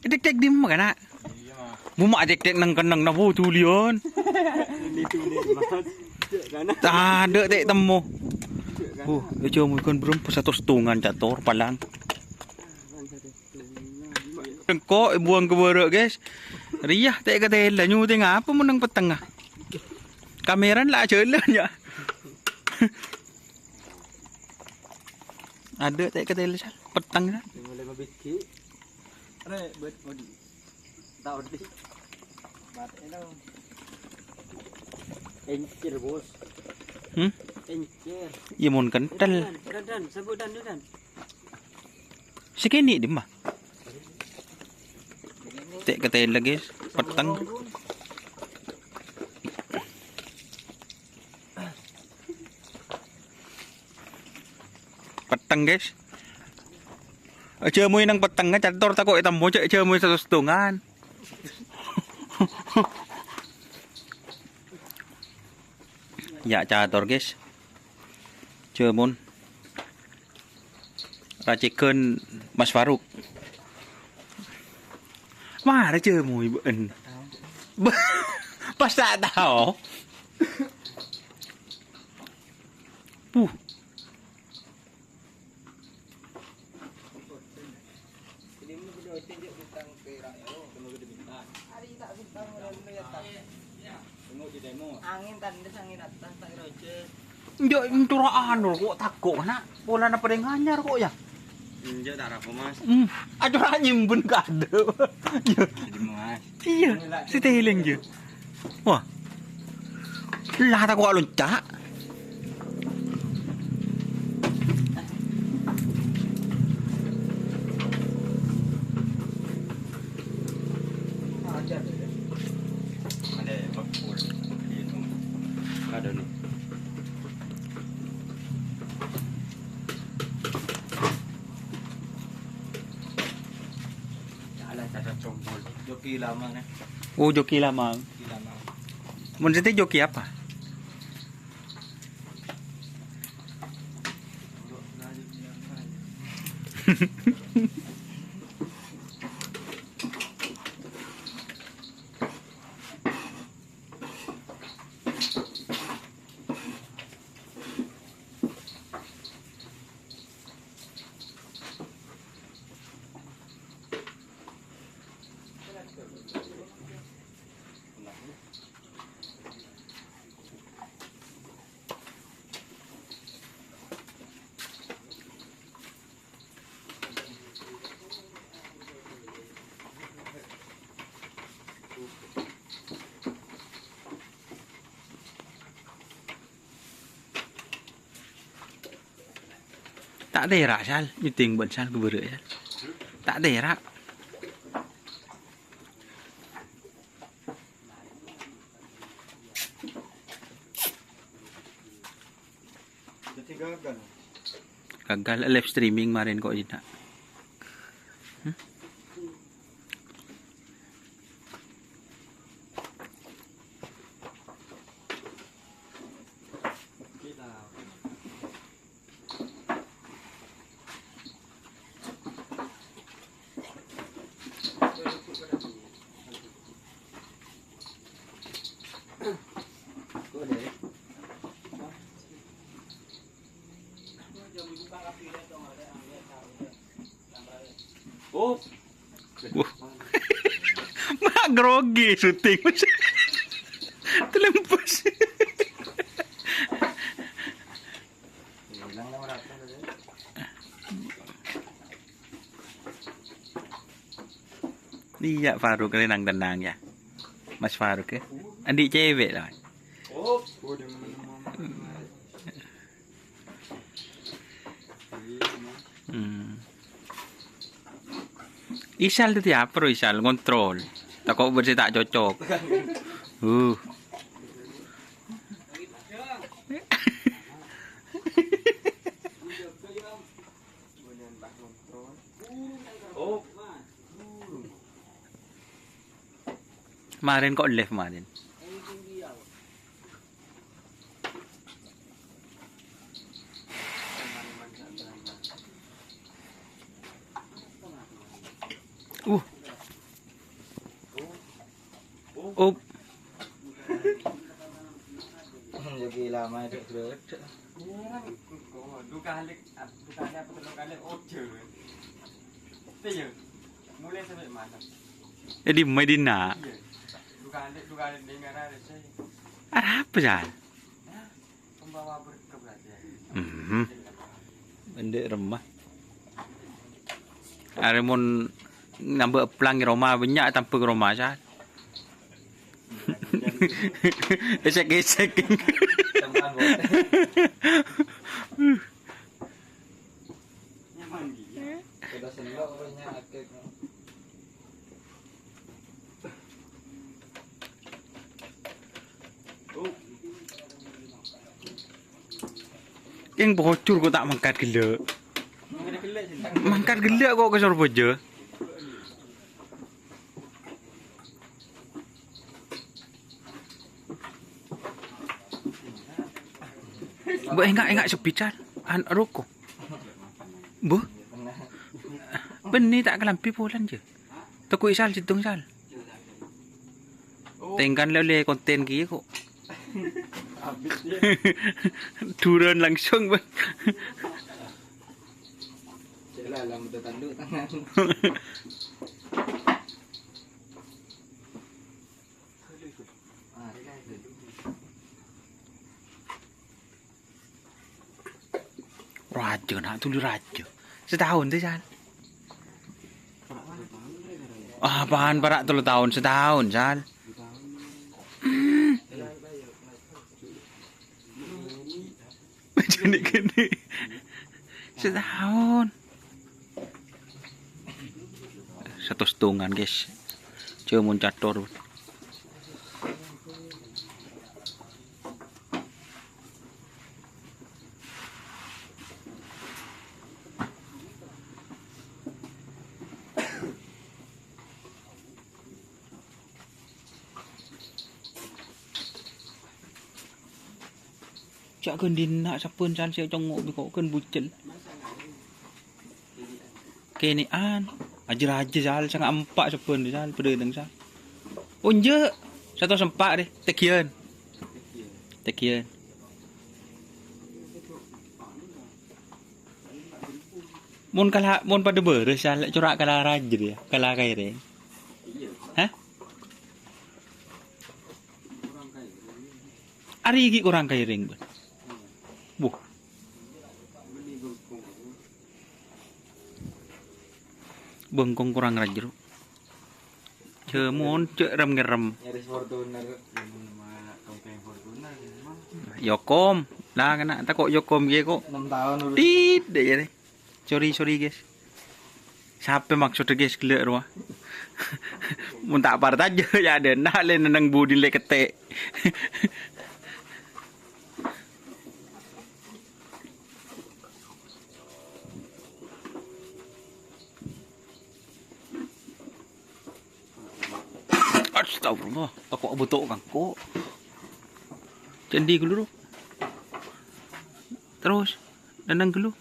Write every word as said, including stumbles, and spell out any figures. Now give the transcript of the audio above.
Tek-tek dimma kana'? Bu ma' tek-tek neng-kenneng na bu duliyan. Tadâ' tek temmo. Bu, èjâ mungkin berem satos tongan cator palang. Engko' èbuwâng ka bârâ', guys. Rèya tek katela nyoteng apa mon neng pettengnga? Kameran la ajhâlân, yâ. Adâ' tek katela, Sal. Petteng, Sal. Mulai mabiki. Re, buat odi. Tak odi. Bat eno. Encir, Bos. Hmm? Encir. Iyâ, mon kenthel. Dan, dan, dan, sabuk dan, dan. Sakènè' dimma? Tek katela, guys. Petteng. Petteng, guys. Èjâ moy neng pettengnga, cator tako' ètemmo, cè' èjâ moy satos tongan. Yâ, cator, guys. Jâ mon. Racegan Mas Faruk. Mara jâ moy bâ'en. Pas ta' tao. Puh. Angin tandhes, angin atas, tak kira hujan. Enjâ', entoran roko' tako' kana'. Polana padâ nganyar kok, yâ? Enjâ', ta' rapo, Mas. Hmm, aco ra nyimpen kado. Jadi, Mas. Iyâ, sè tèlèng, yâ. Wah. Lah, tako' lonca'. Ada nih. Ala cara congkol. Joki lama nih. Oh, joki lama. Joki lama. Mon sèttè joki apa? Ta' tèra', Sal. Nyèddhing bân Sal ka bârâ', Sal. Ta' tèra'. Jadi gagal. Gagal live streaming marèn kok, Ina. Hmm? Oh. Wah. Mak grogi syuting. Terlempes. Iyâ, Faruk, tenang-tenang, yâ. Mas Faruk, yâ. Andi' cewek, lah. Hmm. Isal tu tiap pro Isal ngontrol. Tako' bersih ta' cocok. Uh. Marèn kok live marèn. Uh. Up. Lagi lama itu, Bro. Iya, kan, kok dua kali, dua kali apa tiga kali ojo. Itu ya, mulai sampai mana? Eh, di Medina. Iya. Dua kali, dua kali dengar ada saya. Arapa, Jal? Hah? Pembawa berkah berarti ya. Mhm. Endek remah. Arè mon nambâ' plang è roma, bânnya' tambâ' ka roma, Sal. Èsèk-èsèk. Nyaman, Bos. Kita sendok, pokoknya aktif. Kèng bocor kok ta' mangkat ghellâ'. Mangkat ghellâ' kok ka Sorbhâjâ. Mbok enga'-enga' sebbhi, Cal. An roko. Mbuh. Bânnè ta' kalambhi polana, jâ. Tèngghu'i, Sal, sèttong, Sal. Tèngkan lè-, lè konten kèya kok. Duran langsung, Bang. Cek lah, lah, udah tanduk tangan. Rajâ, na', dhuli rajâ. Sataon, tè, Sal. Ah, apaan para' tello taon, sataon, Sal. Jâ' nè' kènè'. Sataon. Satos tongan, guys. Jâ' mon cator. Ca'na ghân dinna' sabbhân, Sal, sè congngo' bi' kok ghân bucel. Kènè'an. Ajâ-rajâ, Sal, sanga empa' sabbhân, Sal, padâ dâteng, Sal. Oh, enjâ'. Satos empa' rè, tègghiyân. Tègghiyân. Mon kala, mon padâ bârâs, Sal, cora' kala rajâ rèya, kala kaèrèng. Hah? Arè ghi' korang kaèrèng, Bân. Buh. Bengkong korang rajâ, ro. Jâ' mon cè' rem-ngerrem. Yaris Fortuner, yang nama tongkeng Fortuner, memang. Yokom. Lah, kènè' tako' Yokom kèya kok. Enam tahun udah. Tit, deh, ya, deh. Sorry, sorry, guys. Sapè maksodda, guys, ghellâ' rowa? Mon ta' partajâ, ya, dâ' na' lè nenneng budi lè kètè'. Astagfirullah, tako' bhuto' kangko'. Candi ghâllu, ro. Terros, nenneng ghâllu.